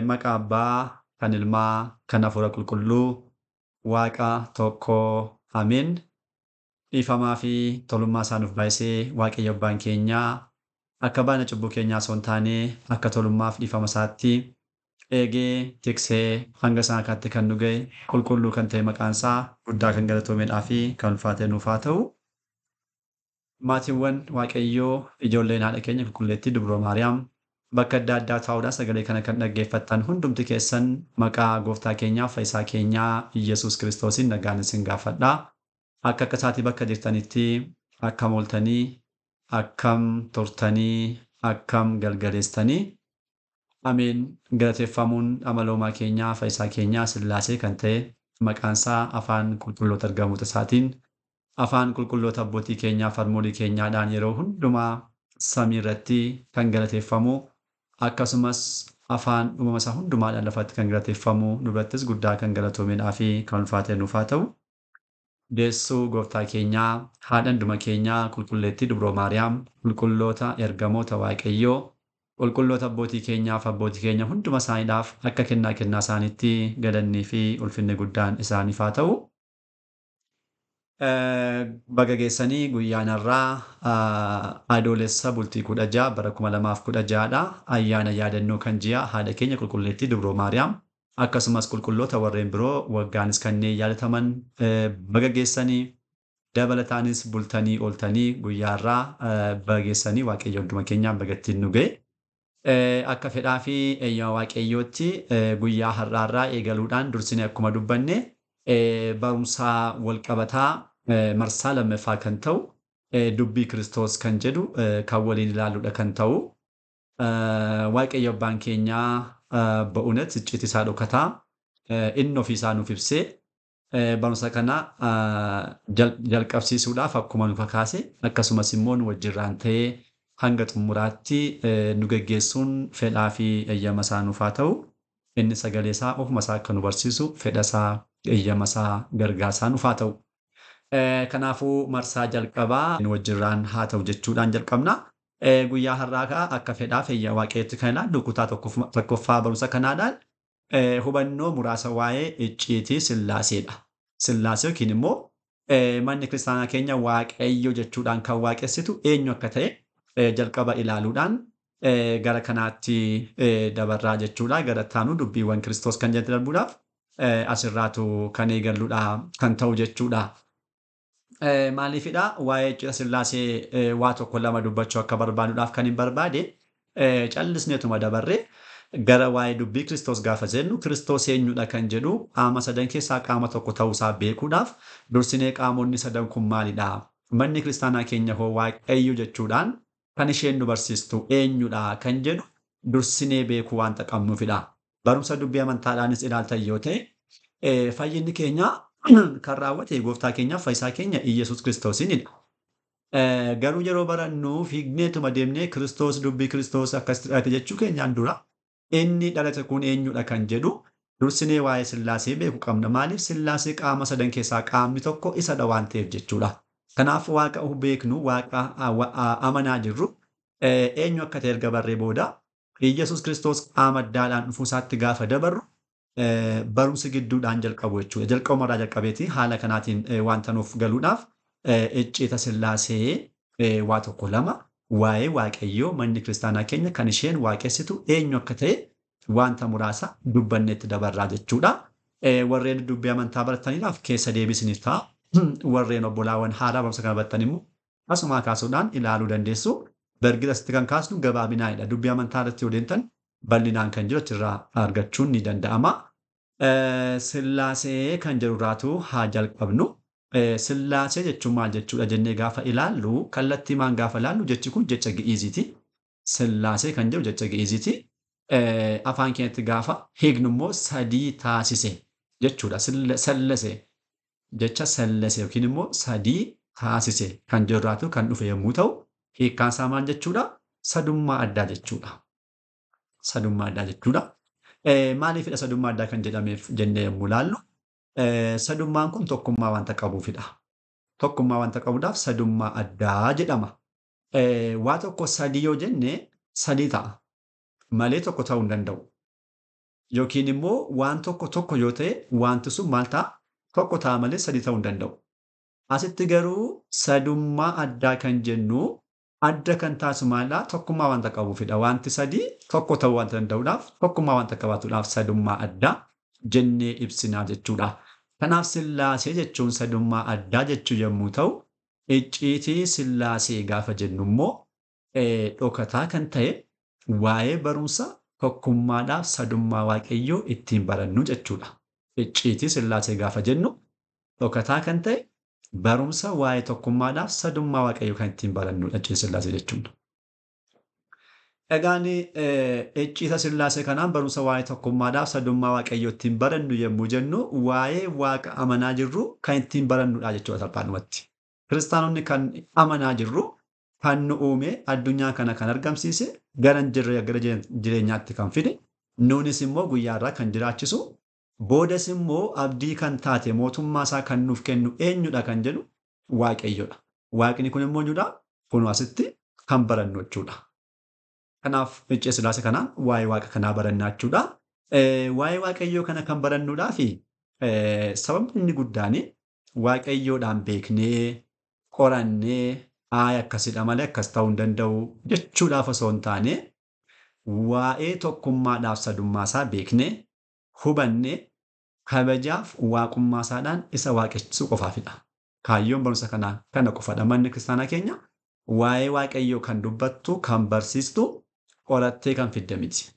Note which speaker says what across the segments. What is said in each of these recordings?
Speaker 1: Maqaa Abbaa, kan Ilmaa, kan Hafuura Qulqulluu, Waaqa tokko, Ameen. Dhiifamaa fi tolummaa isaa nuuf baay'isee Waaqayyo Abbaan keenyaa akka baana cubbuu keenyaa osoo hin taane akka tolummaaf dhiifama isaatti eegee tiksee hanga isaa kanatti kan nu ga'e qulqulluu kan ta'e maqaan isaa guddaa kan galatoomedhaa fi kan ulfaate nuuf haa ta'u. Maatiiwwan Waaqayyoo, ijoolleen haadha keenya qulqulleettii Dubroo Maariyaam, bakka adda addaa taa'uudhaan sagalee kana kan dhaggeeffattan hundumti keessan maqaa gooftaa keenyaa fayyisaa keenyaa Iyyasuus Kiristoosiin nagaan isin gaafadha. Akka akka isaatii bakka jirtanitti akkam ooltanii, akkam turtanii, akkam galgaleessitanii. Ameen. Galateeffamuun amaloomaa keenyaa fayyisaa keenyaa Sillaasee kan ta'e maqaan isaa afaan qulqulloota ergamoota isaatiin, afaan qulqulloota abbootii keenyaa farmoolii keenyaadhaan yeroo hundumaa samii irratti kan galateeffamu, akkasumas afaan uumama isaa hundumaadhaan lafatti kan galateeffamu, nu birattis guddaa kan galatoomedhaa fi kan ulfaate nuuf haa ta'u. Deessuu gooftaa keenyaa, haadha hunduma keenyaa qulqulleettii Dubroo Maariyaam, qulqulloota ergamoota Waaqayyoo, qulqulloota abbootii keenyaaf abbootii keenya hunduma isaaniidhaaf akka kennaa kennaa isaaniitti galannii fi ulfinni guddaan isaaniif haa ta'u. Baga geessanii guyyaan har'aa Adoolessa bultii 16 bara 2016dha. Ayyaana yaadannoo kan ji'a haadha keenya qulqulleettii Dubroo Maariyaam, akkasumas qulqulloota warreen biroo waggaanis kanneen yaadataman baga geessanii, dabalataanis bultanii ooltanii guyyaa har'aa baga geessanii. Waaqayyo hunduma keenyaan baga ittiin nu ga'e. Akka fedhaa fi eeyyama Waaqayyootti guyyaa har'aarraa eegaluudhaan dursinee akkuma dubbanne barumsaa walqabataa marsaa lammaffaa kan ta'u dubbii Kiristoos kan jedhu kan waliin ilaalluudha kan ta'u. Waaqayyo Abbaan keenyaa ba'uunet icciitii isaa dhokataa inni ofii isaa nuuf ibsee barumsa kana jalqabsiisuudhaaf akkuma nu kakaase, akkasumas immoo nu wajjirraan ta'ee hanga xumuraatti nu geggeessuun fedhaa fi eeyyama isaa nuuf haa ta'u. Inni sagalee isaa ofuma isaa akka nu barsiisu fedha isaa, eeyyama isaa, gargaarsaa nuuf haa ta'u. Kanaafuu marsaa jalqabaa nu wajjirraan haa ta'u jechuudhaan jalqabna. Guyyaa har'aa akka fedhaa fi eeyyama Waaqayyootti kan ilaallu kutaa tokkoffaa barumsa kanaadhaan hubannoo muraasa waa'ee icciitii Sillaaseedha. Sillaasee yookiin immoo manni kiristaanaa keenya Waaqayyo jechuudhaan kan waaqessitu eenyu akka ta'e jalqaba ilaaluudhaan gara kanaatti dabarraa jechuudha. Gara taanuu dubbiiwwan Kiristoos kan jedhu darbuudhaaf asirraatu kan eegalludha kan ta'u jechuudha. Maaliifidha waa'ee icciita Sillaasee waa tokko lama dubbachuu akka barbaaduudhaaf kan hin barbaade? Callisneetuma dabarree gara waa'ee dubbii Kiristoos gaafa jennu, Kiristoos eenyudha kan jedhu, qaama sadan keessaa qaama tokko ta'uusaa beekuudhaaf dursinee qaamonni sadan kun maalidha? Manni kiristaanaa keenya hoo Waaqayyo jechuudhaan kan isheen nu barsiistu eenyudha kan jedhu dursinee beekuu waanta qabnuufidha. Barumsa dubbii amantaadhaanis ilaaltan yoo ta'e, fayyinni keenya kan raawwate gooftaa keenyaaf fayyisaa keenya Iyyasuus Kiristoosiinidha. Garuu yeroo barannu fiigneetuma deemnee Kiristoos, dubbii Kiristoos akkasitti dhalate jechuu keenyaan dura inni dhalate kun eenyudha kan jedhu dursinee waa'ee Sillaasee beekuu qabna. Maaliif? Sillaasee qaama sadan keessaa qaamni tokko isadha waan ta'eef jechuudha. Kanaaf Waaqa beeknu, Waaqa amanaa jirru eenyu akka ta'e erga barree booda Iyyasuus Kiristoos qaama addaadhaan dhufuu isaatti gaafa dabarru barumsi gidduudhaan jalqabu jechuudha. Jalqabumarraa jalqabeeti haala kanaatiin wanta nuuf galuudhaaf icciita Sillaasee waa tokko lama waa'ee Waaqayyoo, manni kiristaanaa keenya kan isheen waaqessitu eenyu akka ta'e wanta muraasa dubbanneetti dabarraa jechuudha. Warreen dubbii amantaa barataniidhaaf keessa deebisiniif ta'a. Warreen obbolaawwan haaraa barumsa kana baratan immoo asumaa kaasuudhaan ilaaluu dandeessu. Bergita asitti kan kaasnu gabaabinaadha. Dubbii amantaa irratti yoo deemtan bal'inaan kan jiru achirraa argachuun ni danda'ama. Sillaasee kan jedhurraatu haa jalqabnu. Sillaasee jechuun maal jechuudha jennee gaafa ilaallu, kallattii maan gaafa ilaallu, jechi kun jecha Gi'iiziiti. Sillaasee kan jedhu jecha Gi'iiziiti. Afaan keenyatti gaafa hiiknu immoo sadii taasise jechuudha. Sallase, jecha sallase yookiin immoo sadii taasise kan jedhurraatu kan dhufe yommuu ta'u, hiikkaan isaa maal jechuudha? Sadummaa addaa jechuudha. Sadummaa addaa jechuudha. Maaliifidha sadummaa addaa kan jedhameef jennee yommuu ilaallu, sadummaan kun tokkummaa wanta qabuufidha. Tokkummaa wanta qabuudhaaf sadummaa addaa jedhama. Waa tokko sadii yoo jenne sadii ta'a. malee tokko ta'uu hin danda'u. Yookiin immoo waan tokko tokko yoo ta'e wanti sun maal ta'a? Tokko ta'a malee sadii ta'uu hin danda'u. Asitti garuu sadummaa addaa kan jennu adda kan taasisu maalidhaa? Tokkummaa wanta qabuufidha. Wanti sadii tokko ta'uu wanta danda'uudhaaf tokkummaa wanta qabaatuudhaaf sadummaa addaa jennee ibsinaa jechuudha. Kanaaf Sillaasee jechuun sadummaa addaa jechuu yommuu ta'u, icciitii Sillaasee gaafa jennu immoo dhokataa kan ta'e waa'ee barumsa tokkummaadhaaf sadummaa Waaqayyoo ittiin barannu jechuudha. Icciitii Sillaasee gaafa jennu dhokataa kan ta'e barumsa waa'ee tokkummaadhaaf sadummaa Waaqayyoo kan ittiin barannudha icciitii Sillaasee jechuun. Egaan icciita Sillaasee kanaan barumsa waa'ee tokkummaadhaaf sadummaa Waaqayyoo ittiin barannu yommuu jennu waa'ee Waaqa amanaa jirru kan ittiin barannudha jechuudha salphaadhumatti. Kiristaanonni kan amanaa jirru kan nu uume addunyaa kana kan argamsiise gara jireenyaatti kan fide nuunis immoo guyyaarraa kan jiraachisu boodas immoo abdii kan taate mootummaa isaa kan nuuf kennu eenyudha kan jedhu Waaqayyodha. Waaqni kun immoo eenyudha? Kun asitti kan barannu jechuudha. Kanaaf icciitii Sillaasee kanaan waa'ee Waaqa kanaa barannaa jechuudha. Waa'ee Waaqayyoo kana kan barannuudhaa fi sababni inni guddaan Waaqayyoodhaan beeknee qorannee ayi akkasidha malee akkas ta'uu hin danda'u jechuudhaaf osoo hin taane waa'ee tokkummaadhaaf sadummaa isaa beeknee hubannee kabajaaf waaqummaa isaadhaan isa waaqessuu qofaafidha. Kaayyoon barumsa kanaa kana qofadha. Manni kiristaanaa keenya waa'ee Waaqayyoo kan dubbattu kan barsiistu qorattee kan fidde miti.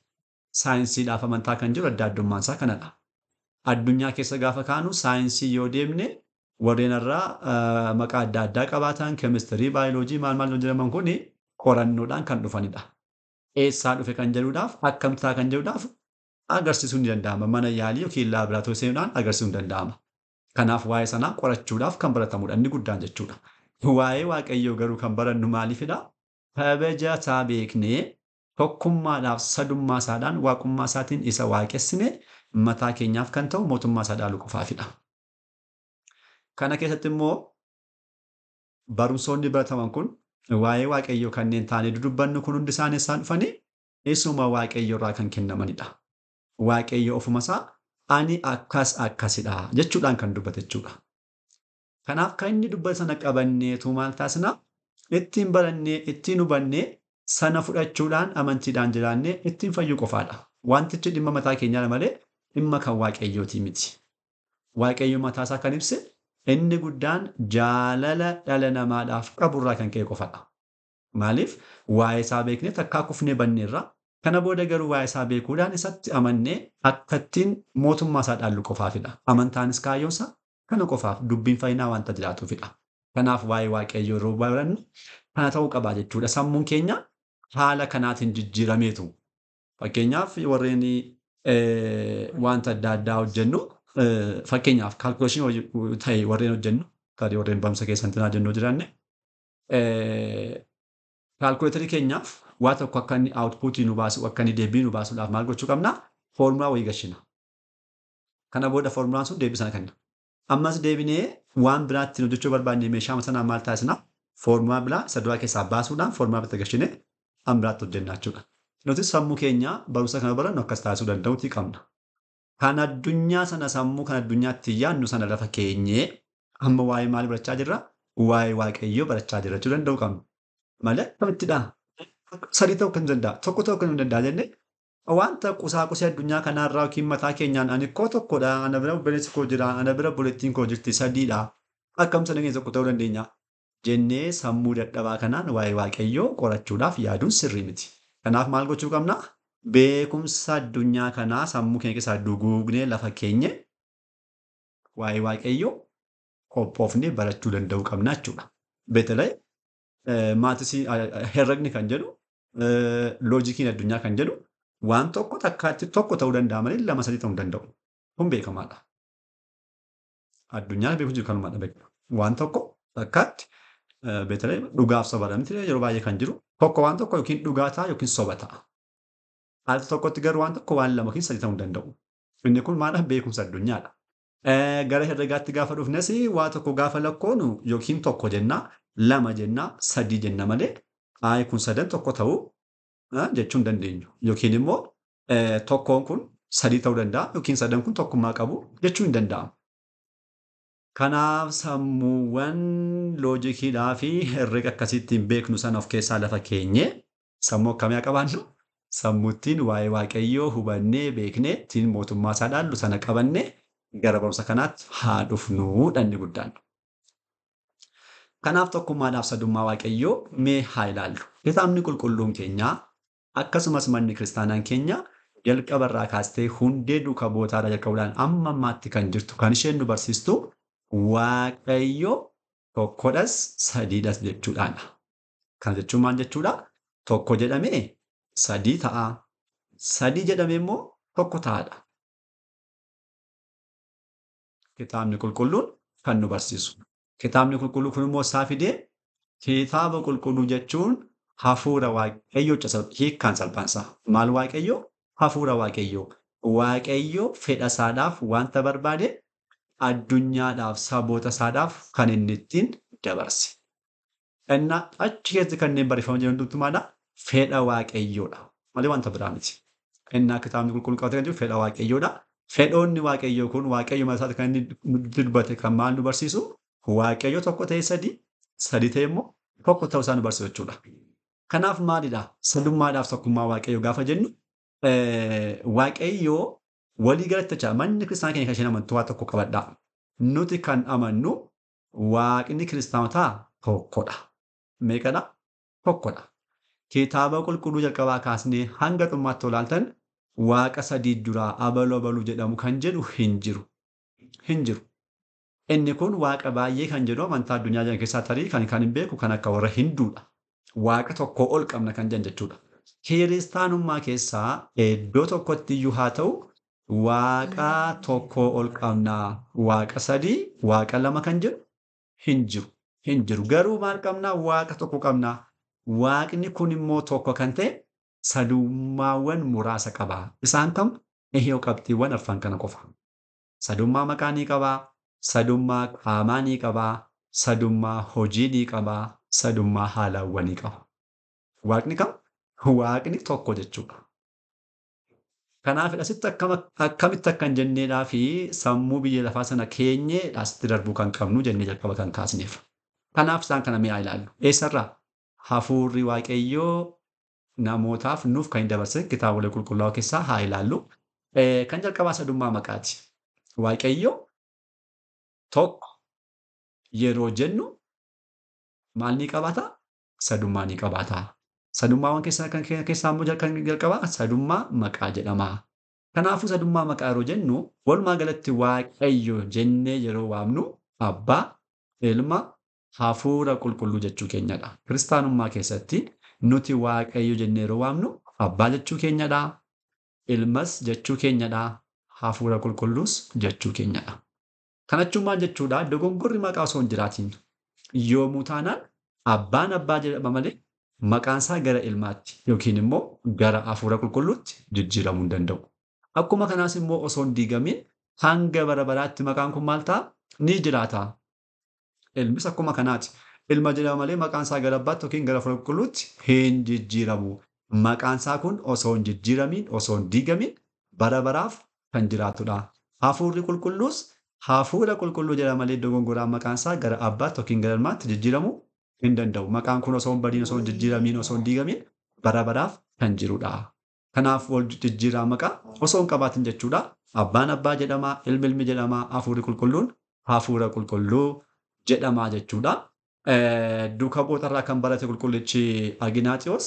Speaker 1: Saayinsiidhaaf amantaa kan jiru adda addummaan isaa kanadha. Addunyaa keessa gaafa kaanu saayinsii yoo deemne warreen irraa maqaa adda addaa qabaatan keemistirii, baayoloojii maal maal jedhaman kun qorannoodhaan kan dhufanidha. Eessaa dhufe kan jedhuudhaaf akkam ta'a kan jedhuudhaaf agarsiisuun ni danda'ama. Mana yaalii yookiin laaboraatoorii seenuudhaan agarsiisuun ni danda'ama. Kanaaf waa'ee sanaa qorachuudhaaf kan baratamudha inni guddaan jechuudha. Waa'ee Waaqayyoo garuu kan barannu maaliifidha? Kabaja isaa beeknee tokkummaadhaaf sadummaa isaadhaan waaqummaa isaatiin isa waaqessine mataa keenyaaf kan ta'u mootummaa isaa dhaaluu qofaafidha. Kana keessatti immoo barumsoonni barataman kun waa'ee Waaqayyoo kanneen taanee dudubbannu kun hundi isaanii isaan dhufanii isuma Waaqayyoo irraa kan kennamanidha. Waaqayyo ofuma isaa ani akkas akkasidha jechuudhaan kan dubbate jechuudha. Kanaaf kan inni dubbate sana qabanneetu maal taasisna? Ittiin barannee, ittiin hubannee sana fudhachuudhaan amantiidhaan jiraannee ittiin fayyuu qofaadha. Wantichi dhimma mataa keenyaa malee dhimma kan Waaqayyootii miti. Waaqayyo mataa isaa kan ibse inni guddaan jaalala dhala namaadhaaf qaburraa kan ka'e qofadha. Maaliif? Waa'ee isaa beeknee takkaa kufnee banneerra. Kana booda garuu waa'ee isaa beekuudhaan isatti amannee akka ittiin mootummaa isaa dhaallu qofaafidha. Amantaanis kaayyoonsa kana qofaaf dubbiin fayyinaa wanta jiraatuufidha. Kanaaf waa'ee Waaqayyoo yeroo barannu kana ta'uu qabaa jechuudha. Sammuun keenya haala kanaatiin jijjiirameetu. Fakkeenyaaf warreen wanta adda addaa hojjennu fakkeenyaaf kaalkuleeshinii ta'e warreen hojjennu tarii warreen barumsa keessatti naa jennu jiraanne kaalkuleetarii keenyaaf waa tokko akka inni aawutpuutii nu baasu akka inni deebii nu baasuudhaaf maal gochuu qabna? Foormulaa wayii gashina. Kana booda foormulaan sun deebii sana kenna. Ammas deebinee waan biraatti hojjechuu barbaanne meeshaa sanaa maal taasisna? Foormulaa biraa isa duraa keessaa baasuudhaan foormulaa biraatti gashinee an biraatti hojjenna jechuudha. Nuti sammuu keenya barumsa kana barannu akkas taasisuu danda'uutii qabna. Kan addunyaa sana sammuu kan addunyaatti yaadnu sana lafa keenyee amma waa'ee maal barachaa jirra? Waa'ee Waaqayyoo barachaa jirra jechuu danda'uu qabna. Malee akkamittidha? Sadii ta'uu kan danda'a, tokko ta'uu kan danda'a jennee wanta qusaaqusii addunyaa kanaarraa yookiin mataa keenyaan ani koo tokkodha, ana bira obboleessi koo jira, ana bira obboleettiin koo jirti sadiidha. Akkam sana keessa tokko ta'uu dandeenya jennee sammuu dadhabaa kanaan waa'ee Waaqayyoo qorachuudhaaf yaaduun sirrii miti. Kanaaf maal gochuu qabna? Beekumsa addunyaa kanaa sammuu keenya keessaa duguugnee lafa keenye waa'ee Waaqayyoo qophoofnee barachuu danda'uu qabna jechuudha. Beetelee maatisii herregni kan jedhu loojikiin addunyaa kan jedhu waan tokko takkaatti tokko ta'uu danda'a malee lama sadii ta'uu hin danda'u. Kun beekamaadha. Addunyaan beeku jiru kanumadha beekama. Waan tokko takkaatti beetelee dhugaaf soba miti yeroo baay'ee kan jiru tokko waan tokko yookiin dhugaa ta'a yookiin soba ta'a. Al tokkotti garuu waan tokko waan lama yookiin sadii ta'uu hin danda'u. Inni kun maadha? Beekumsa addunyaadha. Gara herregaatti gaafa dhufnes waa tokko gaafa lakkoonu yookiin tokko jenna, lama jenna, sadii jenna malee ayi kun sadan tokko ta'uu jechuu hin dandeenyu. Yookiin immoo tokkoon kun sadii ta'uu danda'a yookiin sadan kun tokkummaa qabu jechuu hin danda'amu. Kanaaf sammuuwwan loojikiidhaa fi herrega akkasittiin beeknu sana of keessaa lafa keenyee sammuu akkamii haa qabaannu? Sammuuttiin waa'ee Waaqayyoo hubannee beeknee ittiin mootummaa isaa dhaallu sana qabannee gara barumsa kanaatti haa dhufnuu dhanni guddaan. Kanaaf tokkummaadhaaf sadummaa Waaqayyoo mee haa ilaallu. Kitaabni qulqulluun keenyaa akkasumas manni kiristaanaan keenya jalqaba irraa kaastee hundee duuka bu'ootaadhaa jalqabuudhaan amma ammaatti kan jirtu kan isheen nu barsiistu Waaqayyo tokkodhas sadiidhas jechuudhaadha. Kana jechuun maal jechuudha? Tokko jedhamee sadii ta'a. Sadii jedhamee immoo tokko ta'aadha. Kitaabni qulqulluun kan nu barsiisu. Kitaabni qulqulluu kun immoo isaa fidee kitaaba qulqulluu jechuun hafuura Waaqayyoo hiikkaan salphaansa. Maal Waaqayyoo? Hafuura Waaqayyoo. Waaqayyoo fedha isaadhaaf wanta barbaade addunyaadhaaf saboota isaadhaaf kan inni ittiin dabarse. Innaa achi keessatti kanneen barreeffaman jiran hundumtuu maadha? Fedha Waaqayyoodha. Malee wanta biraa miti. Innaa kitaabni qulqulluu qabatee kan jiru fedha Waaqayyoodha. Fedhoonni Waaqayyoo kun Waaqayyo mataa isaatti kan inni nutti dubbate kan maal nu barsiisu? Waaqayyo tokko ta'ee sadii, sadii ta'e immoo tokko ta'uu isaa nu barsiisu jechuudha. Kanaaf maalidha? Sadummaadhaaf tokkummaa Waaqayyoo gaafa jennu Waaqayyoo walii galatti jecha manni kiristaanaa keenya kan isheen amantu waa tokko qabadhaa. Nuti kan amannu Waaqni kiristaanotaa tokkodha. Meeqadha? Tokkodha. Kitaaba qulqulluu jalqabaa kaasnee hanga dhumaatti olaaltan Waaqa sadii duraa abaluu abaluu jedhamu kan jedhu hin jiru. Hin jiru. Inni kun Waaqa baay'ee kan jedhu amantaa addunyaa jiran keessaa tarii kan hin beeku kan akka warra Hinduudha. Waaqa tokko ol qabna kan jedhan jechuudha. Kiristaanummaa keessaa iddoo tokkotti iyyuu haa ta'u Waaqa tokko ol qabna. Waaqa sadii, Waaqa lama kan jedhu hin jiru. Hin jiru. Garuu maal qabna? Waaqa tokko qabna. Waaqni kun immoo tokko kan ta'e sadummaawwan muraasa qaba. Isaan kam? Ihoo qabxiiwwan arfan kana qofa. Sadummaa maqaa ni qaba. Sadummaa qaamaa ni qaba. Sadummaa hojii ni qaba. Sadummaa haalawwanii qaba. Waaqni kam? Waaqni tokko jechuudha. Kanaaf asitti akkamitti akka hin jenneedhaa fi sammuu biyya lafaa sana keenyee asitti darbuu kan qabnu jennee jalqaba kan kaasneef. Kanaaf isaan kana mee haa ilaallu. Eessarraa? Hafuurri Waaqayyoo namootaaf nuuf kan hin dabarsin kitaabolee qulqullaa'oo keessaa haa ilaallu. Kan jalqabaa sadummaa maqaati. Waaqayyo tokko yeroo jennu maal ni qabaata? Sadummaa ni qabaata. Sadummaawwan keessaa kan keessaa immoo kan jalqabaa sadummaa maqaa jedhama. Kanaafuu sadummaa maqaa yeroo jennu walumaa galatti Waaqayyo jennee yeroo waamnu Abbaa, Ilma, Hafuura Qulqulluu jechuu keenyadha. Kiristaanummaa keessatti nuti Waaqayyo jennee yeroo waamnu Abbaa jechuu keenyadha, Ilmas jechuu keenyadha, Hafuura Qulqulluus jechuu keenyadha. Kana jechuun maal jechuudha? Dogongorri maqaa osoo hin jiraatin yoomuu taanaan Abbaan Abbaa jedhama malee maqaan isaa gara Ilmaatti yookiin immoo gara Hafuura Qulqulluutti jijjiiramuu hin danda'u. Akkuma kanaas immoo osoo hin diigamin hanga bara baraatti maqaan kun maal ta'a? Ni jiraata. Ilmis akkuma kanaati. Ilma jedhama malee maqaan isaa gara Abbaatti yookiin gara Hafuura Qulqulluutti hin jijjiiramu. Maqaan isaa kun osoo hin jijjiiramin, osoo hin diigamin bara baraaf kan jiraatudha. Hafuurri Qulqulluus Hafuura Qulqulluu jedhama malee dogongoraan maqaan isaa gara Abbaatti yookiin gara Ilmaatti jijjiiramuu hin danda'u. Maqaan kun osoo hin badiin, osoo hin jijjiiramiin, osoo hin diigamin bara baraaf kan jirudha. Kanaaf wal jijjiiraa maqaa osoo hin qabaatin jechuudha. Abbaan Abbaa jedhama, Ilmi Ilmi jedhama, Hafuurri Qulqulluun Hafuura Qulqulluu jedhama jechuudha. Duuka bu'ootarraa kan barate qulqullichi Aginaaxiyoos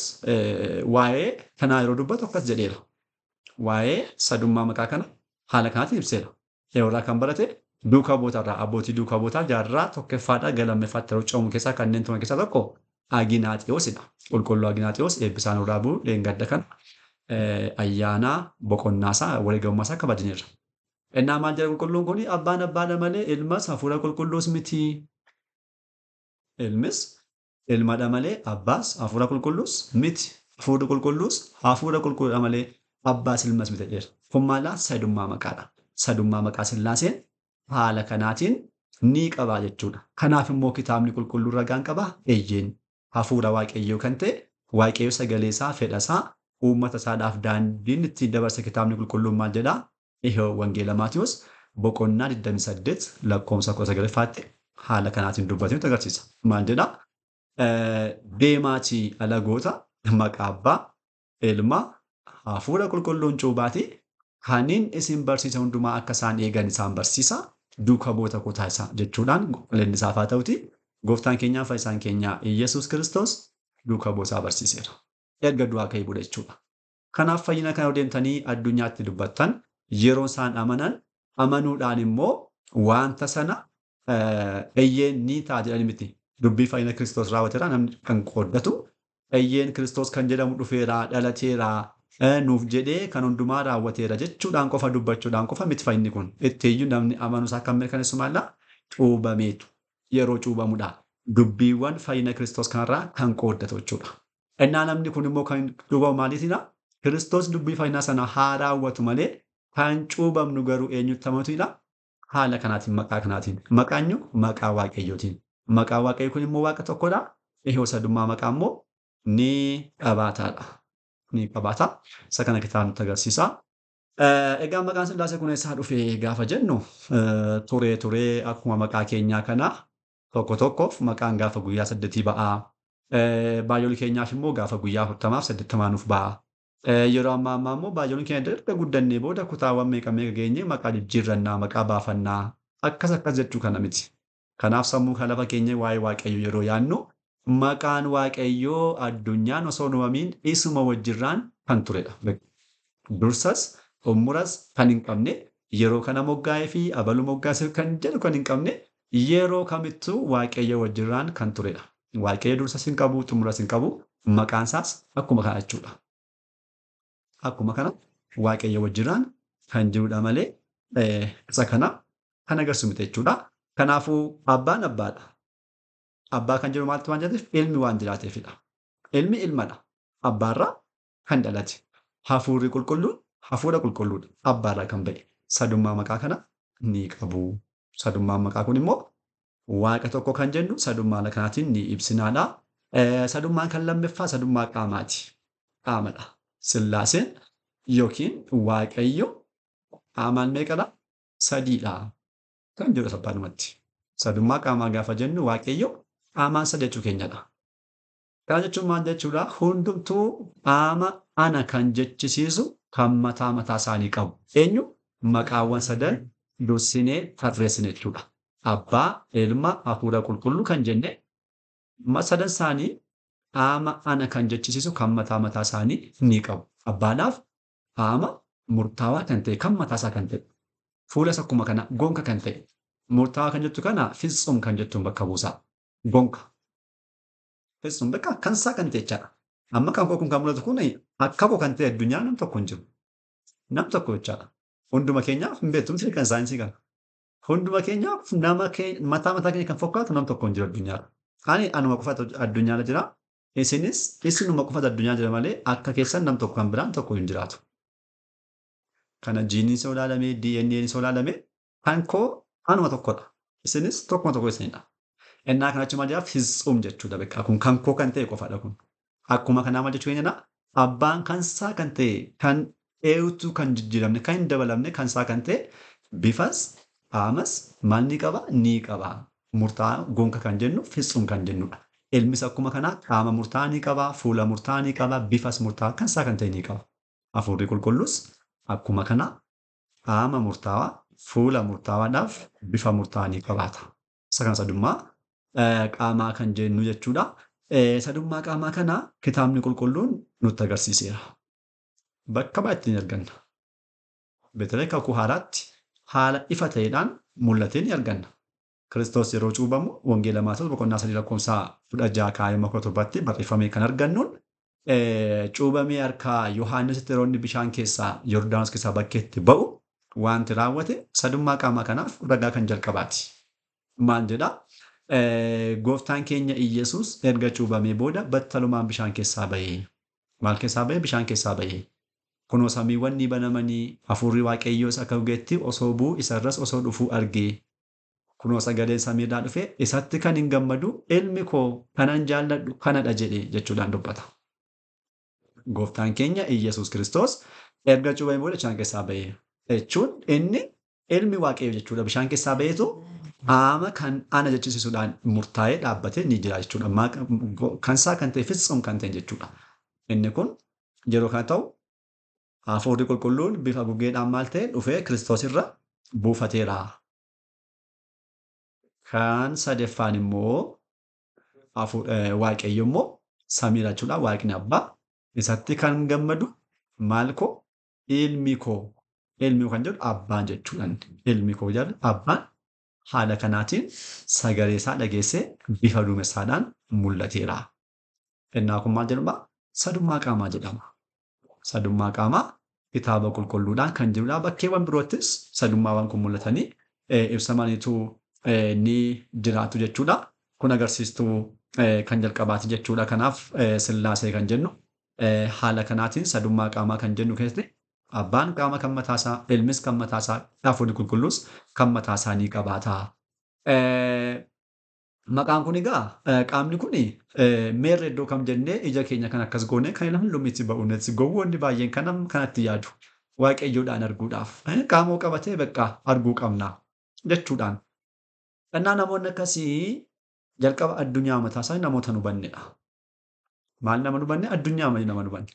Speaker 1: waa'ee kanaa yeroo dubbatu akkas jedheera. Waa'ee sadummaa maqaa kana haala kanaatiin ibseera. Yeroo kan barate duuka bu'ootarraa abbootii duuka bu'ootaa jaarraa tokkoffaadhaa gara lammaffaatti yeroo ce'amu keessaa kanneen turan keessaa tokko Aginaaxiyoosidha. Qulqulluu Aginaaxiyoos eebbisaan irraa bu'u leengadda kana ayyaana boqonnaasaa wareegamummaa isaa kabajneerra. Innaa maal jedha qulqulluun kun? Abbaan Abbaadha malee Ilmas Hafuura Qulqulluus miti. Ilmis Ilmadha malee Abbaas Hafuura Qulqulluus miti. Hafuurri Qulqulluus Hafuura Qulqulluudha malee Abbaas Ilmas miti jedheera. Kun maalidha? Sadummaa maqaadha. Sadummaa maqaa Sillaaseen haala kanaatiin ni qabaa jechuudha. Kanaaf immoo kitaabni qulqulluun ragaan qabaa? Eeyyeen. Hafuura Waaqayyoo kan ta'e Waaqayyo sagalee isaa, fedha isaa, uummata isaadhaaf daandiin ittiin dabarse kitaabni qulqulluun maal jedhaa? Ihoo Wangeela Maatiyus boqonnaa 28 lakkoofsa 19ffaatti haala kanaatiin dubbatee nutti agarsiisa. Maal jedhaa? Deemaatii alagoota maqaa Abbaa, Ilma, Hafuura Qulqulluun cuuphaatii kaniin isin barsiisa hundumaa akka isaan eegan isaan barsiisa duuka bu'oota koo taasisaa jechuudhaan galanni isaaf haa ta'uti. Gooftaan keenyaa fayyisaan keenya Iyyasuus Kiristoos duuka bu'ootaa barsiiseera. Erga du'aa ka'ee booda jechuudha. Kanaaf fayyina kana deemtanii addunyaatti dubbattan yeroo isaan amanan amanuudhaan immoo wanta sana eeyyeen ni ta'a jedhani miti. Dubbii fayyina Kiristoos raawwateera namni kan qooddatu eeyyeen Kiristoos kan jedhamu dhufeera dhalateera nuuf jedhee kan hundumaa raawwateera jechuudhaan qofa dubbachuudhaan qofa miti fayyinni kun. Ittiiyyuu namni amanuusaa kan mirkaneessu maallaa cuubameetu yeroo cuubamudha. Dubbiiwwan fayyina Kiristoos kanarraa kan qooddatu jechuudha. Innaa namni kun immoo kan cuubamu maaliitiidha? Kiristoos dubbii fayyinaa sana haa raawwatu malee kan cuubamnu garuu eenyutti amanatudha? Haala kanaatiin maqaa kanaatiin. Maqaan eenyu? Maqaa Waaqayyootiin. Maqaa Waaqayyoo kun immoo Waaqa tokkodha. Ihoo sadummaa maqaa immoo ni qabaataadha. Ni qabaata. Isa kana kitaabni nutti agarsiisa. Egaa maqaan Sillaasee kun eessaa dhufe gaafa jennu turee turee akkuma maqaa keenyaa kana tokko tokkoof maqaan gaafa guyyaa 8 ba'aa. Baay'oolii keenyaaf immoo gaafa guyyaa 40 fi 80 nuuf ba'a. Yeroo ammaa ammaa immoo baay'ooliin keenya erga guddannee booda kutaawwan meeqa meeqa geenyee maqaa jijjiirrannaa, maqaa baafannaa akkas akkas jechuu kana miti. Kanaaf sammuu kan lafa keenya waa'ee Waaqayyoo yeroo yaadnu maqaan Waaqayyoo addunyaan osoo hin uumamiin isuma wajjirraan kan turedha. Dursas xumuras kan hin qabne yeroo kana moggaa'ee fi abaluu moggaasee kan jedhu kan hin qabne yeroo kamittuu Waaqayyo wajjirraan kan turedha. Waaqayyo dursas hin qabu, xumuras hin qabu, maqaan isaas akkuma kana jechuudha. Akkuma kana Waaqayyo wajjirraan kan jirudha malee isa kana kan agarsiisu miti jechuudha. Kanaafuu abbaan abbaadha. Abbaa kan jiru maaltu waan jiraateef ilmi waan jiraateefidha. Ilmi ilmadha. Abbaarraa kan dhalate. Hafuurri qulqulluun hafuura qulqulluudha. Abbaarraa kan ba'e. Sadummaa maqaa kana ni qabu. Sadummaan maqaa kun immoo Waaqa tokko kan jennu sadummaa kanaatiin ni ibsinaadha. Sadummaan kan lammaffaa sadummaa qaamaati. Qaamadha. Sillaaseen yookiin Waaqayyo qaamaan meeqadha? Sadiidha. Kan jedhu salphaadhumatti. Sadummaa qaamaa gaafa jennu Waaqayyo qaamaan sadi jechuu keenyadha. Kana jechuun maal jechuudha? Hundumtuu qaama ana kan jechisiisu kan mataa mataa isaanii qabu. Eenyu? Maqaawwan sadan dursinee tarreessine jechuudha. Abbaa, Ilma, Hafuura Qulqulluu kan jenne sadan isaanii qaama ana kan jechisiisu kan mataa mataa isaanii ni qabu. Abbaadhaaf qaama murtaawaa kan ta'e kan mataa isaa kan ta'e fuulas akkuma kana gonka kan ta'e murtaawaa kan jettu kana fitsum kan jettuun bakka buusaa. Gonka. Fitsum bakka kan isaa kan ta'e jechaadha. Amma kan koo kun kan mul'atu kun akka koo kan ta'e addunyaa nam tokko hin jiru. Nam tokko jechaadha. Hunduma keenyaaf hin beektu kan saayinsii kana. Hunduma keenyaaf nama mataa mataa keenya kan fakkaatu nam tokko hin jiru addunyaarra. Ani anuma qofatu addunyaarra jira. Isinis isinuma qofatu addunyaa jira malee akka keessan nam tokko kan biraan tokko hin jiraatu. Kana jiiniin isa ilaalamee DNA'n isa ilaalamee kan koo anuma tokkodha. Isinis tokkuma tokko isinidha. Innaa kana jechuun maal jedhaa fitsum jechuudha beekaa kun kan koo kan ta'e qofadha kun. Akkuma kanaa maal jechuu keenyadha abbaan kan isaa kan ta'e kan eewtuu kan jijjiiramne kan hin dabalamne kan isaa kan ta'e bifas qaamas maal ni qaba ni qaba. Murtaa'aa gonka kan jennu fitsum kan jennudha. Ilmis akkuma kanaa qaama murtaa'aa ni qaba, fuula murtaa'aa ni qaba, bifas murtaa'aa kan isaa kan ta'e ni qaba. Hafuurri qulqulluus akkuma kana qaama murtaawaa, fuula murtaawaadhaaf bifa murtaa'aa ni qabaata. Isa kana sadummaa qaamaa kan jennu jechuudha. Sadummaa qaamaa kana kitaabni qulqulluun nutti agarsiiseera. Bakka baay'eetti ni arganna. Beetlee kakuu haaraatti haala ifa ta'eedhaan mul'atee ni arganna. Kiristoos yeroo cuubamu Wangeela Maatewos boqonnaa 3 lakkoofsa 16 kaayee 17tti barreeffamee kan argannuun cuubamee harka Yohaannisitti yeroo inni bishaan keessaa Yordaanos keessaa bakkeetti ba'u wanti raawwate sadummaa qaamaa kanaaf ragaa kan jalqabaati. Maal jedhaa? Gooftaan keenya Iyyasuus erga cuubamee booda battalumaan bishaan keessaa ba'e. Maal keessaa ba'e? Bishaan keessaa ba'e. Kunoo samiiwwan ni banamanii hafuurri Waaqayyoos akka gugeetti osoo bu'u isarras osoo dhufuu arge. Kunoo sagaleen samiirraa dhufe isatti kan hin gammadu ilmi koo kanan jaalladhu kanadha jedhe jechuudhaan dubbata. Gooftaan keenya Iyyasuus Kiristoos erga cuuphamee booda bishaan keessaa ba'e jechuun inni ilmi Waaqayyoo jechuudha. Bishaan keessaa ba'eetu qaama kan ana jechisiisuudhaan murtaa'ee dhaabbatee ni jira jechuudha. Kan isaa kan ta'e fitsum kan ta'e jechuudha. Inni kun yeroo kana ta'u Hafuurri Qulqulluun bifa gugeedhaan maal ta'e dhufee Kiristoos irra buufateera. Kan sadaffaan immoo Waaqayyo immoo samiidha jechuudha. Waaqni Abbaa isatti kan gammadu maal koo ilmi koo ilmi kan jedhu abbaan jechuudha. Ilmi koo jedhu abbaan haala kanaatiin sagalee isaa dhageessee bifa duumessaadhaan mul'ateera. Innaa kun maal jedhama? Sadummaa qaamaa jedhama. Sadummaa qaamaa kitaaba qulqulluudhaan kan jirudha. Bakkeewwan biroottis sadummaawwan kun mul'atanii ibsamaniitu ni jiraatu jechuudha. Kun agarsiistuu kan jalqabaati jechuudha. Kanaaf Sillaasee kan jennu haala kanaatiin sadummaa qaamaa kan jennu keessatti abbaan qaama kan mataasaa, ilmis kan mataasaa, Hafuurri Qulqulluus kan mataasaa ni qabaata. Maqaan kun egaa qaamni kun meerre iddoo kam jennee ija keenya kan akkas goone kan ilaallu miti ba'uunis gowwoonni baay'een kan kanatti yaadu Waaqayyoodhaan arguudhaaf qaamoo qabatee bakka arguu qabna jechuudhaan. Innaa namoonni akkasii jalqaba addunyaa mataasaa namoota hin hubannedha. Maal nama hin hubanne? Addunyaa malee nama hin hubanne.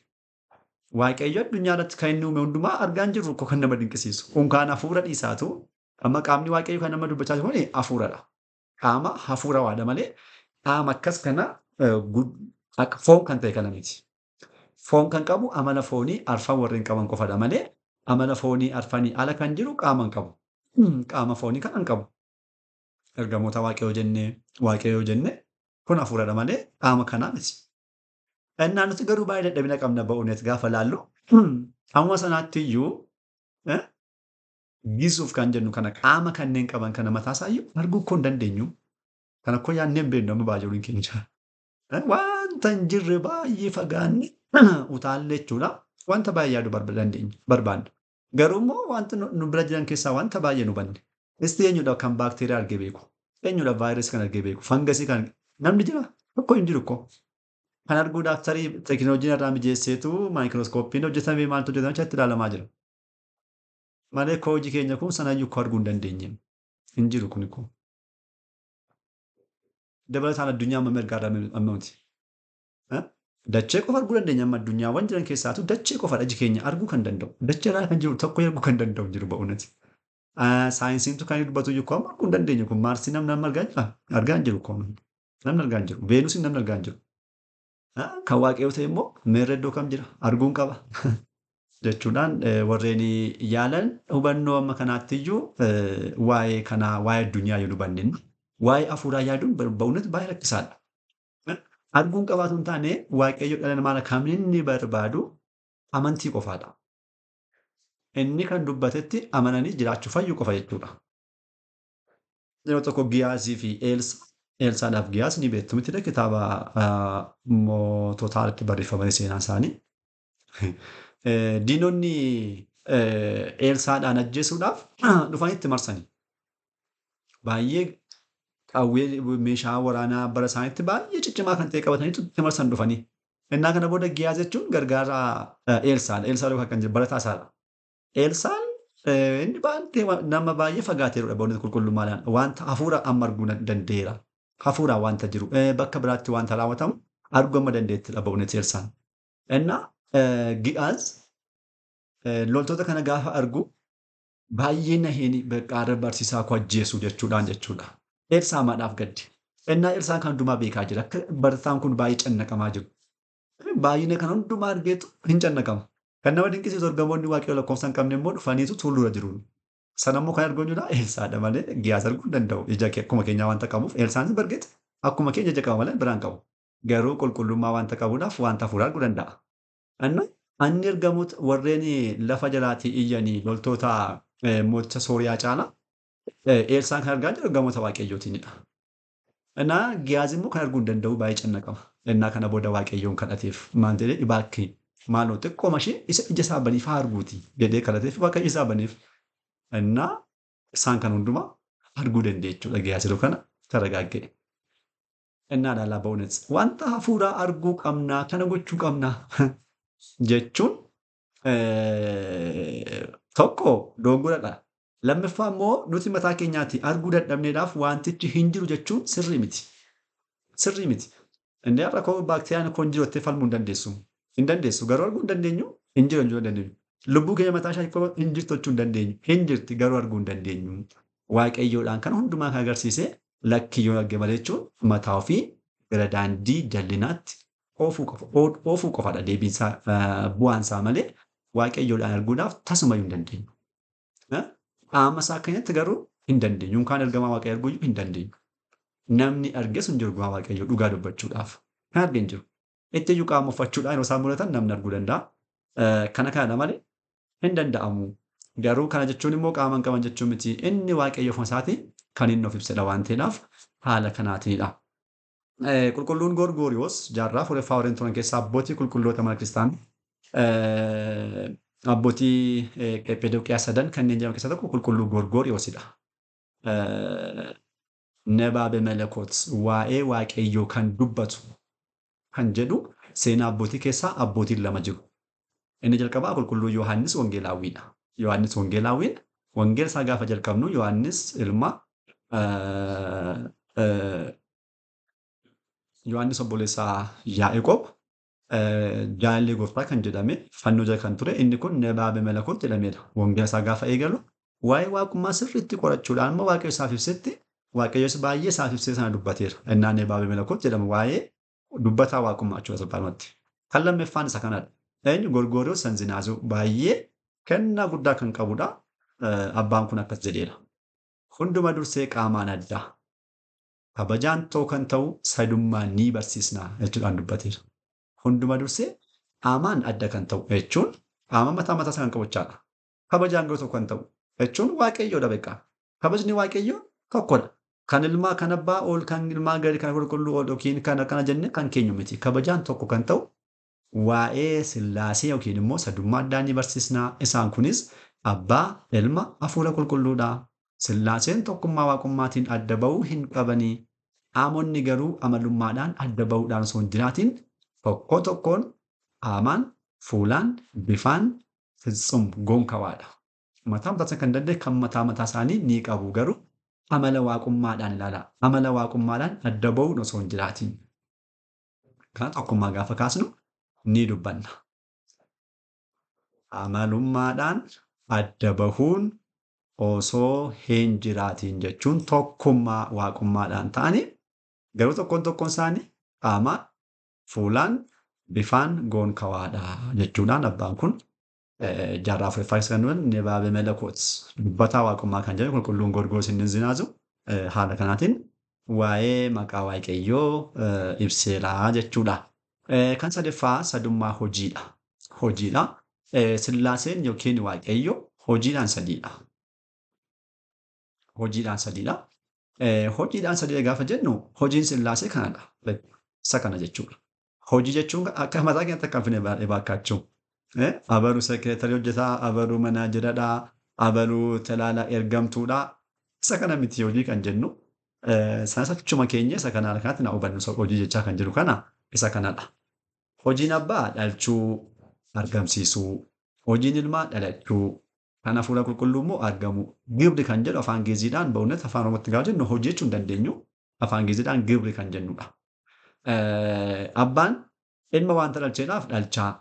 Speaker 1: Waaqayyo addunyaa irratti kan inni uume hundumaa argaa hin jirru kan nama dinqisiisu. Unkaan hafuura dhiisaatu amma qaamni Waaqayyo kan nama dubbachaa jiru kun hafuuradha. Qaama hafuurawaadha malee qaama akkas kana akka foon kan ta'e kana miti. Foon kan qabu amala foonii arfan warreen qaban qofadha malee amala foonii arfanii ala kan jiru qaama hin qabu. Qaama foonii kana hin qabu. Ergamoota Waaqayyoo jennee Waaqayyoo jennee kun hafuuradha malee qaama kanaa miti. Innaa nuti garuu baay'ee dadhabina qabna ba'uunet gaafa laallu amma sanaatti iyyuu gisuuf kan jennu kana qaama kanneen qaban kana mataasaa iyyuu arguu akkoo hin dandeenyu. Kan akkoo yaadnee hin beeknu amma baay'ee keenya. Wanta hin jirre baay'ee fagaanne utaalle jechuudha. Wanta baay'ee yaaduu barbaanna. Garuu immoo wanta nu bira jiran keessaa wanta baay'ee nu banne. Isti eenyudha kan baakteeriyaa argee beeku? Eenyudha vaayirasii kan argee beeku? Fangasii kan namni jira? Tokko hin jiru koo. Kan arguudhaaf tarii teekinooloojiin irraa mijeesseetu maayikirooskooppiin hojjetamee maaltu hojjetame achitti ilaalamaa jira. Malee koo hojii keenya kun sanayyuu koo arguu hin dandeenye. Hin jiru kun koo. Dabalataan addunyaa amma mirgaarraa amma miti. Dachee qofa arguu dandeenya amma addunyaawwan jiran keessaatu dachee qofadha iji keenya arguu kan danda'u. Dachee irraa kan jiru tokko arguu kan danda'u hin jiru ba'uunati. Saayinsiintu kan dubbatu iyyuu koo amma arguu hin dandeenyu kun Maarsii namni amma argaa jira? Argaa hin jiru koo. Namni argaa hin jiru. Veenusiin namni argaa hin jiru. Kan Waaqayyoo ta'e immoo meerre iddoo kam jira? Arguun qaba. Jechuudhaan warreen yaalan hubannoo amma kanaatti iyyuu waa'ee kanaa waa'ee addunyaa yoo hubanne waa'ee hafuuraa yaaduun ba'uunatti baay'ee rakkisaadha. Arguun qabaatu hin taane Waaqayyo dhala namaa kan inni barbaadu amantii qofaadha. Inni kan dubbatetti amananii jiraachuu fayyuu qofa jechuudha. Yeroo tokko Giyaazii fi Eelsaadhaaf Giyaaz ni beektu miti kitaaba moototaa irratti barreeffamanii seenaan isaanii. Diinonni Eelsaadhaan ajjeesuudhaaf dhufanii itti marsanii. Baay'ee qawwee meeshaa waraanaa bara isaaniitti baay'ee ciccimaa kan ta'e qabataniitu itti marsan dhufanii. Innaa kana booda Giyaaz jechuun gargaaraa Eelsaadha. Eelsaa yookaan kan jiru barataa isaadha. Eelsaan inni baay'ee nama baay'ee fagaateerudha ba'uun qulqullummaadhaan wanta hafuura amma arguu danda'eera. Hafuuraan wanta jiru bakka biraatti wanta raawwatamu arguu amma dandeettidha ba'uun Eelsaan. Innaa Giyaaz loltoota kana gaafa argu baay'ee naheen bakka barsiisaa koo ajjeesu jechuudhaan jechuudha. Eelsaa maadhaaf gaddi. Innaa Eelsaan kan hundumaa beekaa jira. Akka barataan kun baay'ee cannaqamaa jiru. Baay'ina kan hundumaa argeetu hin cannaqamu. Kan nama dinqisiisu ergamoonni Waaqayyoo lakkoofsa hin qabne immoo dhufaniitu tuulluura jiru. Sana immoo kan argu eenyudha? Eelsaadha malee Giyaaz arguu hin danda'u. Ija akkuma keenyaa wanta qabuuf Eelsaanis bargeet akkuma keenya ija qaba malee biraan qabu. Garuu qulqullummaa wanta qabuudhaaf wanta hafuuraa arguu danda'a. Anni ergamoota warreen lafa jalaatii iyyanii loltoota mooticha Sooriyaa caala Eelsaan kan argaa jiru ergamoota Waaqayyootiinidha. Innaa Giyaaz immoo kan arguu hin danda'u baay'ee cannaqama. Innaa kana booda Waaqayyoon kadhateef maal jedhee dhibaakki maaloo xiqqooma ishee isa ija isaa baniif haa arguuti jedhee kadhateef Waaqayyo isaa baniif. Innaa isaan kan hundumaa arguu danda'e jechuudha Giyaaz yeroo kana taragaagge. Innaa ilaalaa ba'uunis wanta hafuuraa arguu qabnaa kana gochuu qabnaa. jechuun tokko dogongoradha. Lammaffaa immoo nuti mataa keenyaatti arguu dadhabneedhaaf wantichi hin jiru jechuun sirrii miti. Sirrii miti. Inni har'a koo baakteeriyaan koo hin jiru jettee falmuu hin dandeessu. Hin dandeessu. Garuu arguu hin dandeenyu. Hin jiru hin dandeenyu. Lubbuu keenya mataa ishee hin jirtu jechuu hin dandeenyu. Hin jirti garuu arguu hin dandeenyu. Waaqayyoodhaan kan hundumaa kan agarsiise lakkii yoo arge malee jechuun mataa ofii gara daandii jallinaatti oofuu qofadha deebiinsaa bu'aansaa malee waaqayyoodhaan arguudhaaf tasumayyuu hin dandeenyu. Qaama isaa keenyatti garuu hin dandeenyu. Yookaan ergamaa waaqayyo arguu hin dandeenyu. Namni arge sun jiru ergamaa waaqayyoo dhugaa dubbachuudhaaf. Kan arge hin jiru. Itti iyyuu qaama uffachuudhaan yeroo isaan mul'atan namni arguu danda'a. Kana kanadha malee hin danda'amu. Garuu kana jechuun immoo qaama hin qaban jechuun miti. Inni waaqayyo ofuma isaatii kan inni of ibsedha waan ta'eedhaaf haala kanaatiinidha. Qulqulluun Gorgoriyoos jaarraa afuraffaa warreen turan keessaa abbootii qulqulloota mana kiristaanaa abbootii Qephedooqiyaa sadan kanneen jedhaman keessaa tokko qulqulluu Gorgoriyoosidha. Nabaabe Melekot waa'ee waaqayyoo kan dubbatu kan jedhu seenaa abbootii keessaa abbootiin lama jiru. Inni jalqabaa qulqulluu Yohaannis Wangeelaawwiidha. Yohaannis Wangeelaawwiin wangeela isaa gaafa jalqabnu Yohaannis ilma Yohaannis obboleessaa Yaaqoob jaalallee gooftaa kan jedhame fannoo jala kan ture inni kun Nabaabe Melekot jedhameera. Wangeela isaa gaafa eegalu waa'ee waaqummaa sirriitti qorachuudhaan immoo waaqayyo isaaf ibsetti waaqayyos baay'ee isaaf ibsee sana dubbateera. Innaan Nabaabe Melekot jedhama waa'ee dubbataa waaqummaa jechuudha salphaadhumatti. Kan lammaffaan isa kanadha. Eenyu Gorgoriyoos Sanzinaazuu baay'ee kennaa guddaa kan qabudha. Abbaan kun akkas jedheera. Hunduma dursee qaamaan adda. Kabajaan ta'u kan ta'u sadummaa ni barsiisna jechuudhaan dubbateera. Hunduma dursee qaamaan adda kan ta'u jechuun qaama mataa mataa isaa kan qabu jechaadha. Kabajaan garuu tokko kan ta'u jechuun waaqayyoodha beekaa. Kabajni waaqayyoo tokkodha. Kan ilmaa kan abbaa ol kan ilmaa gadi kan qulqulluu ol yookiin kan akkana jenne kan keenyu miti. Kabajaan tokko kan ta'u waa'ee sillaasee yookiin immoo sadummaa addaa ni barsiisna. Isaan kunis abbaa, ilma, hafuura qulqulluudha. Sillaaseen tokkummaa waaqummaatiin adda ba'uu hin qabanii. Qaamonni garuu amalummaadhaan adda ba'uudhaan osoo hin jiraatin tokko tokkoon qaamaan, fuulaan, bifaan fitsum gonkawaadha. Mataa mataa kan danda'e kan mataa mataa isaanii ni qabu garuu amala waaqummaadhaan ilaala. Amala waaqummaadhaan adda ba'uun osoo hin jiraatin. Kana tokkummaa gaafa kaasnu ni dubbanna. Amalummaadhaan adda bahuun osoo hin jiraatin jechuun tokkummaa waaqummaadhaan ta'anii garuu tokkoon tokkoon isaanii qaamaan, fuulaan, bifaan gonkawaadha jechuudhaan abbaan kun jaarraa afuraffaa keessa kan du'an Nabaabe Melekot dubbataa waaqummaa kan jedhu qulqulluun Gorgoriyoos inni Zinaazu haala kanaatiin waa'ee maqaa waaqayyoo ibseera jechuudha. Kan sadaffaa sadummaa hojiidha. Hojiidha. Sillaaseen yookiin waaqayyo hojiidhaan sadiidha. Hojiidhaan sadiidha. Hojiidhaan sadiidha gaafa jennu hojiin sillaasee kanadha. Isa kana jechuudha. Hojii jechuun akka mataa keenyatti akka hin finne baakkaachuu. Abaluu sekireetarii hojjetaa, abaluu manaajeradha, abaluu talaala ergamtuudha. Isa kana miti hojii kan jennu. Sanas achuma keenya isa kana harkaatti na hubannu hojii jechaa kan jiru kana isa kanadha. Hojiin abbaa dhalchuu argamsiisuu, hojiin ilmaa dhalachuu, kan hafuura qulqulluu immoo argamu. Gibri kan jedhu afaan Geeziidhaan ba'uunet afaan Oromootti gaafa jennu hojii jechuu hin dandeenyu. Afaan Geeziidhaan gibri kan jennudha. Abbaan ilma wanta dhalcheedhaaf dhalchaa,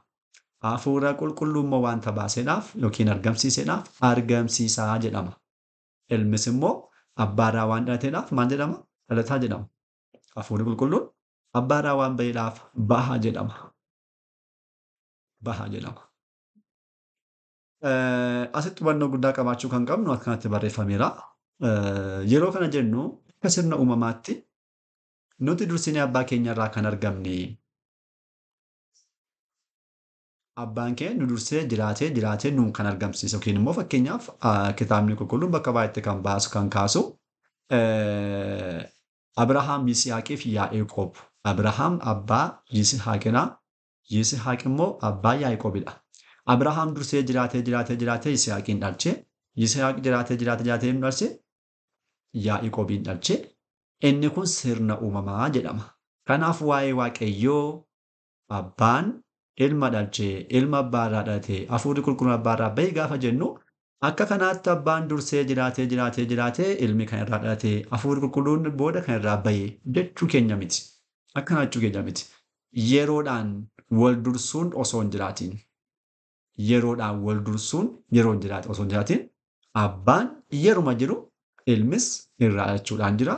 Speaker 1: hafuura qulqulluu immoo wanta baaseedhaaf yookiin argamsiiseedhaaf argamsiisaa jedhama. Ilmis immoo abbaarraa waan dhalateedhaaf maal jedhama? Dhalataa jedhama. Hafuurri qulqulluun abbaarraa waan ba'eedhaaf bahaa jedhama. Bahaa jedhama. Asitti hubannoo guddaa qabaachuu kan qabnu akkanatti barreeffameera. Yeroo kana jennu akka sirna uumamaatti nuti dursinee abbaa keenyarraa kan argamne abbaan keenya nu dursee jiraatee jiraatee nuun kan argamsiise yookiin immoo fakkeenyaaf kitaabni qulqulluun bakka baay'eetti kan baasu kan kaasu Abrahaam Yisihaaqii fi Yaaqoob. Abrahaam abbaa Yisihaaqidha. Yisihaaq immoo abbaa Yaaqoobidha. Abrahaam dursee jiraatee jiraatee jiraatee Yisihaaqiin dhalche. Yisihaaq jiraatee jiraatee jiraatee hin dhalche. Yaaqoobiin dhalche. Inni kun sirna uumamaa jedhama. Kanaaf waa'ee Waaqayyoo abbaan Ilma dhalchee, ilma abbaarraa dhalate, hafuurri qulqulluun abbaarraa bahe gaafa jennu akka kanaatti abbaan dursee jiraatee jiraatee jiraatee ilmi kan irraa dhalate, hafuurri qulqulluun booda kan irraa bahe jechuu keenya miti. Akkana jechuu keenya miti. Yeroodhaan wal dursuun osoo hin jiraatiin. Yeroodhaan wal dursuun yeroo hin jiraate osoo hin jiraatiin abbaan yeruma jiru ilmis irraa dhalachuudhaan jira.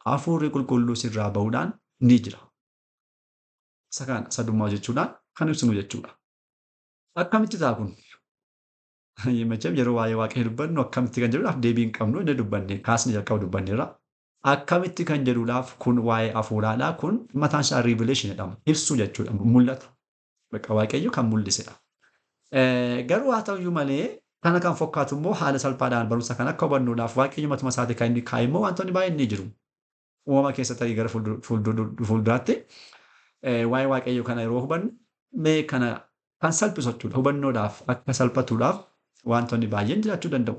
Speaker 1: Hafuurri qulqulluus irraa bahuudhaan ni jira. Isa kana sadummaa jechuudhaan kan ibsinu jechuudha. Akkamitti ta'a kun? Macham yeroo waa'ee waaqayyo dubbannu akkamitti kan jedhuudhaaf deebii hin qabnu inni dubbanne kaasni jalqaba dubbanneerra. Akkamitti kan jedhuudhaaf kun waa'ee hafuuraadha. Kun mataan isaa revelation jedhama. Ibsuu jechuudha. Mul'ata. Bakka waaqayyo kan mul'isedha. Garuu haa ta'uyyuu malee kana kan fakkaatu immoo haala salphaadhaan barumsa kan akka hubannuudhaaf waaqayyo matuma isaatii kan inni kaa'e immoo wantoonni baay'een ni jiru. Uumama keessa ta'ee gara fuulduraatti waa'ee waaqayyo kana yeroo hubannu mee kana kan salphisu jechuudha. Hubannoodhaaf akka salphatuudhaaf wantoonni baay'een jiraachuu danda'u.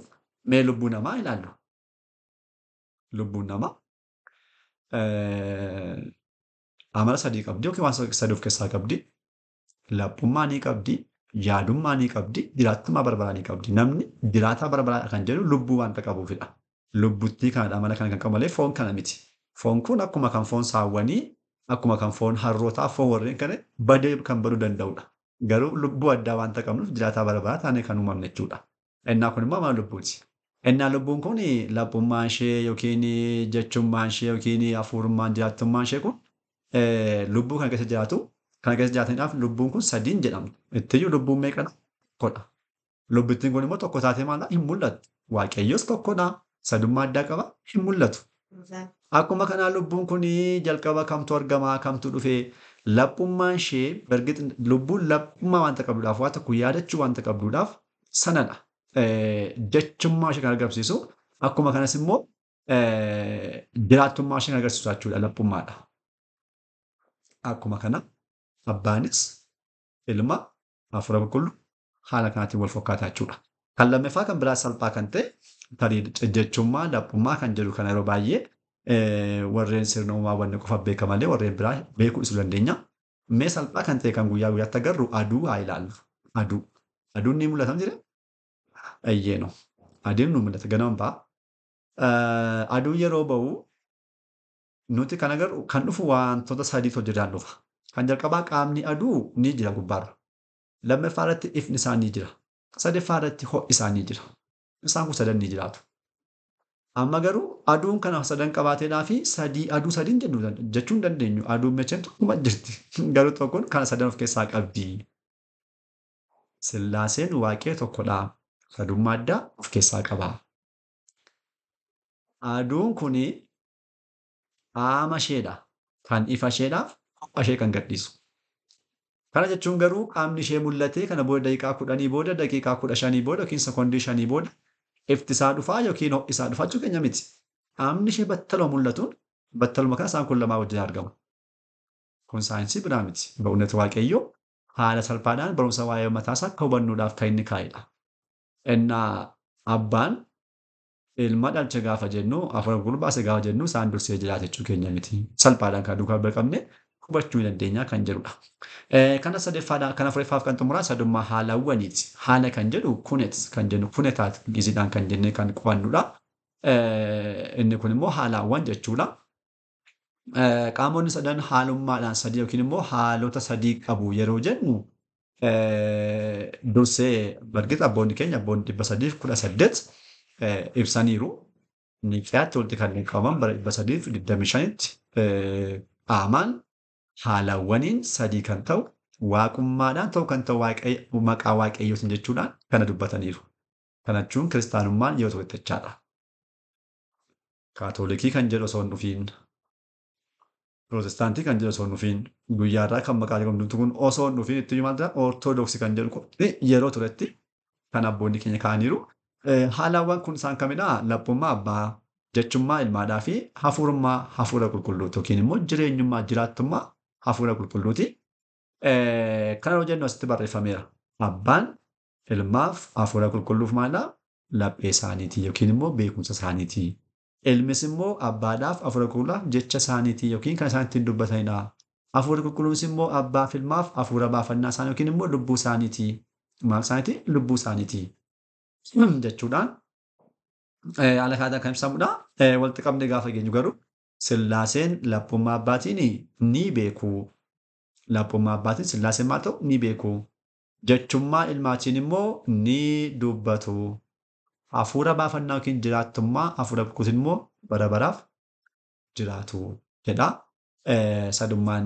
Speaker 1: Mee lubbuu namaa ilaallu. Lubbuun namaa amala sadii qabdi yookiin waan sadii of keessaa qabdi. Laphummaa ni qabdi, yaadummaa ni qabdi, jiraattummaa bara baraa ni qabdi. Namni jiraataa bara baraa kan jedhu lubbuu waanta qabuufidha. Lubbuttii kanadha amala kana kan qabu malee foon kana miti. Foon kun akkuma kan foon saawwanii, akkuma kan foon harrootaa, foon warreen kana badee kan baduu danda'udha. Garuu lubbuu addaa waanta qabnuuf jiraataa bara baraa taanee kan uumamne jechuudha. Innaa kun immoo amala lubbuuti. Innaa lubbuun kun laphummaan ishee yookiin jechummaan ishee yookiin hafuurummaan jiraattummaan ishee kun lubbuu kana keessa jiraatu. Kana keessa jiraataniidhaaf lubbuun kun sadiin jedhamtu. Ittiyyuu lubbuun meeqadha? Tokkodha. Lubbittiin kun immoo tokko taatee maal hin mul'attu. Waaqayyos tokkodha. Sadummaa addaa qaba. Hin mul'atu. Akkuma kanaa lubbuun kun jalqaba kamtu argamaa kamtu dhufee laphummaan ishee lubbuun laphummaa waanta qabduudhaaf waa tokko yaadachuu waanta qabduudhaaf sanadha. Jechummaa ishee kan agarsiisu akkuma kanas immoo jiraattummaa ishee kan agarsiisu jechuudha laphummaadha. Akkuma kana abbaanis ilma hafuura qulqulluu haala kanaatiin wal fakkaataa jechuudha. Kan lammaffaa kan biraa salphaa kan ta'e tarii jechummaa laphummaa kan jedhu kana yeroo baay'ee warreen sirna uumaa wanni qofa beeka malee warreen biraa beekuu dhiisuu dandeenya. Mee salphaa kan ta'e kan guyyaa guyyaatti agarru aduu haa ilaallu. Aduu. Aduun ni mul'ata jire? Eeyyeenoo. Aduun nu mul'ata ganama ba'a. Aduun yeroo ba'u nuti kan agarru kan dhufu wantoota sadiitu hojjetaan dhufa. Kan jalqabaa qaamni aduu ni jira gubbaarra. Lammaffaa irratti ifni isaa ni jira. Sadaffaa irratti ho'i isaa ni jira. Isaan kun sadan ni jiraatu. Amma garuu aduun kana sadan qabaateedhaa fi sadii aduu sadiin jennu jechuu hin dandeenyu. Aduun mecheen tokkuma jirti. Garuu tokkoon kana sadan of keessaa qabdi. Sillaaseen waaqee tokkodha. Sadummaa addaa of keessaa qaba. Aduun kuni qaama isheedha. Kan ifa isheedhaaf ho'a ishee kan gadhiisu. Kana jechuun garuu qaamni ishee mul'atee kana booda daqiiqaa 10 booda daqiiqaa 15 booda yookiin sekoondii 5 booda ifti isaa dhufaa yookiin ho'i isaa dhufaa jechuu keenya miti. Qaamni ishee battaluma mul'atuun battaluma kana isaan kun lamaa wajjin argama. Kun saayinsii biraa miti. Ba'uunati waaqayyoo haala salphaadhaan barumsa waa'ee mataa isaa akka hubannuudhaaf kan inni kaa'edha. Innaa abbaan ilma dhalche gaafa jennu hafuura qulqulluu baase gaafa jennu isaan dursee jiraate jechuu keenya miti. Salphaadhaan kan duukaa bira qabne hubachuu dandeenya kan jedhudha. Kana sadeffaadhaan kan afuraffaaf kan xumuraa sadummaa haalawwaniiti. Haala kan jedhu kunet kan jennu kunetaat giziidhaan kan jennee kan qo'annudha. Inni kun immoo haalawwan jechuudha. Qaamonni sadan haalummaadhaan sadii yookiin immoo haalota sadii qabu yeroo jennu dursee bargita abboonni keenya abboonni 318 ibsaniiru. Niqiyaatti walitti kanneen qabaman bara 325tti qaamaan haalawwaniin sadii kan ta'u waaqummaadhaan ta'u kan ta'u maqaa waaqayyootiin jechuudhaan kana dubbataniiru. Kana jechuun kiristaanummaan yeroo tokko jechaadha. Kaatoolikii kan jedhu osoo hin dhufiin, Pirootestaantii kan jedhu osoo hin dhufiin, guyyaarraa kan maqaa jedhamu kun osoo hin dhufiin itti maal ta'a Ortodoksii kan jedhu yeroo turetti kan abboonni keenya kaa'aniiru. Haalawwan kun isaan kamidhaa? Laphummaa abbaa, jechummaa ilmaadhaa fi hafuurummaa hafuura qulqulluuti yookiin immoo jireenyummaa jiraattummaa hafuura qulqulluuti. Kana yeroo jennu asitti barreeffameera. Abbaan ilmaaf hafuura qulqulluuf maalidhaa? Laphee isaaniiti yookiin immoo beekumsa isaaniiti. Ilmis immoo abbaadhaaf hafuura qulqulluudhaaf jecha isaaniiti yookiin kan isaan ittiin dubbatanidha. Hafuurri qulqulluunis immoo abbaaf ilmaaf hafuura baafannaa isaanii yookiin immoo lubbuu isaaniiti. Maal isaaniiti? Lubbuu isaaniiti. Jechuudhaan haala kanaatiin kan ibsamudha. Walitti qabnee gaafa geenyu garuu Sillaaseen laphummaa abbaatiin ni beeku. Laphummaa abbaatiin Sillaaseen maal ta'u? Ni beeku. Jechummaa ilmaatiin immoo ni dubbatu. Hafuura baafannaa yookiin jiraattummaa hafuura qulqulluutiin immoo bara baraaf jiraatu jedha. Sadummaan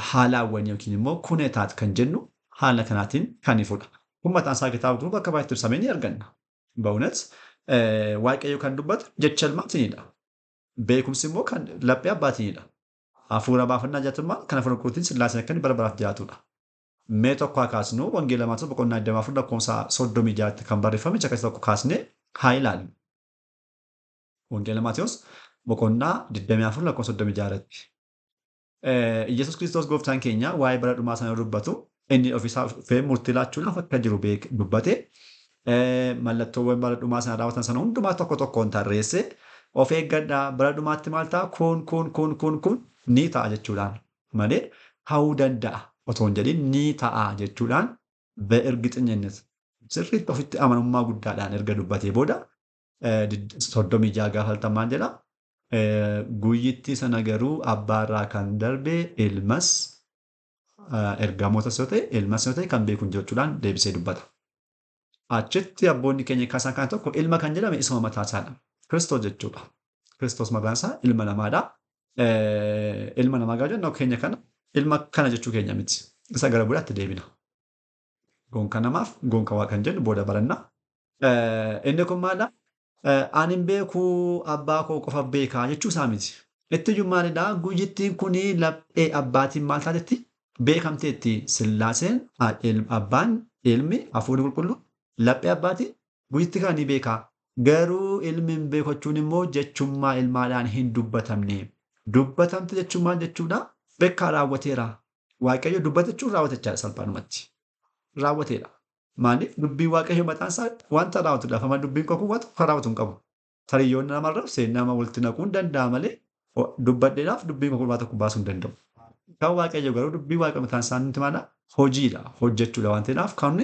Speaker 1: haalaawwan yookiin immoo kuneetaat kan jennu haala kanaatiin kan ifudha. Kun mataan isaa kitaaba qulqulluu bakka baay'eetti ibsamee ni arganna. በእውነት Waaqayyo kan dubbatu jecha ilmaatiinidha. Beekumsi immoo kan laphee abbaatiinidha. Hafuura baafannaa jiraatummaa kan hafuura qulqulluutiin Sillaaseen akka inni bara baraaf jiraatudha. Mee tokko haa kaasnu Wangeela Maatewos boqonnaa 24 lakkoofsa 36tti kan barreeffame caqasa tokko kaasnee haa ilaallu. Wangeela Maatewos boqonnaa 24 lakkoofsa 36 irratti. Iyyasuus Kiristoos gooftaan keenya waa'ee bara dhumaa sana dubbatu inni ofiisaa dhufee murtii laachuudhaaf akka jiru dubbate mallattoowwan bara dhumaa sana raawwatan sana hundumaa tokko tokkoon tarreesse of eeggadhaa bara dhumaatti maal ta'a kun kun kun kun kun ni ta'a jechuudhaan malee ta'uu danda'a otoo hin jedhin ni ta'a jechuudhaan በእርግጠኝነት sirriitti ofitti amanamummaa guddaadhaan erga dubbatee booda 36 gaafa maal jedha guyyittii sana garuu abbaarraa kan darbe ilmas ergamootas yoo ta'e ilmas yoo ta'e kan beeku hin jiru jechuudhaan deebisee dubbata. Achitti abboonni keenya kaasan kan tokko ilma kan jedhame isuma mataa isaadha. Kiristoos jechuudha. Kiristoos mataan isaa ilma namaadha. Ilma namaa gaafa jennu keenya kana ilma kana jechuu keenya miti. Isa gara boodaatti deebina. Gonka namaaf gonka waa kan jennu booda baranna. Inni kun maalidha? Ani hin beeku abbaa koo qofa beekaa jechuu isaa miti. Itti iyyuu maalidha? Guyyittiin kun laphee abbaatiin maal taatetti? Beekamteetti. Sillaaseen abbaan ilmi hafuurri qulqulluun laphee abbaatiin guyyittii kana ni beekaa. Garuu ilmi hin beeku jechuun immoo jechummaa ilmaadhaan hin dubbatamne. Dubbatamte jechuun maal jechuudha? Beekaa raawwateera. Waaqayyo dubbate jechuun raawwate jechaadha salphaadhumatti. Raawwateedha. Maaliif dubbiin Waaqayyo mataan isaa wanta raawwatudha. Afaan dubbiin koo kun wanta raawwatu hin qabu. Tarii yoo nama arrabse nama walitti naquu hin danda'a malee dubbadheedhaaf dubbiin koo kun waan tokko baasuu hin danda'u. Kan Waaqayyo garuu dubbii Waaqayyo mataan isaa nuti maala hojiidha hojjechuudha waan ta'eedhaaf kan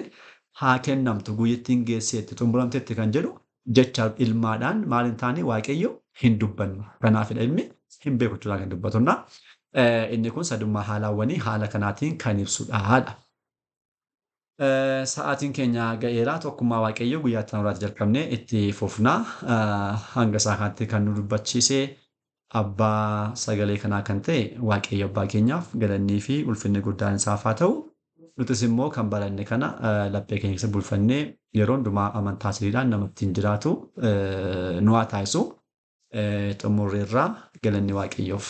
Speaker 1: haa kennamtu guyyittiin geesseetti xumuramteetti kan jedhu jecha ilmaadhaan maal hin taane Waaqayyo hin dubbanne. Kanaafidha ilmi hin beeku jechuudhaan kan dubbatudha. Inni kun sadummaa haalaawwanii haala kanaatiin kan ibsudha. Sa'aatiin keenya ga'eera. Tokkummaa Waaqayyoo guyyaa itti aanu jalqabnee itti fufna. Hanga isaa kanatti kan nu dubbachiise abbaa sagalee kanaa kan ta'e Waaqayyo abbaa keenyaaf galannii fi ulfinni guddaan isaaf haa ta'u. Nutis immoo kan baranne kana laphee keenya keessa bulfannee yeroo hundumaa amantaa siriidhaan nama ittiin jiraatu nu haa taasisu. Xumurreerraa galanni Waaqayyoof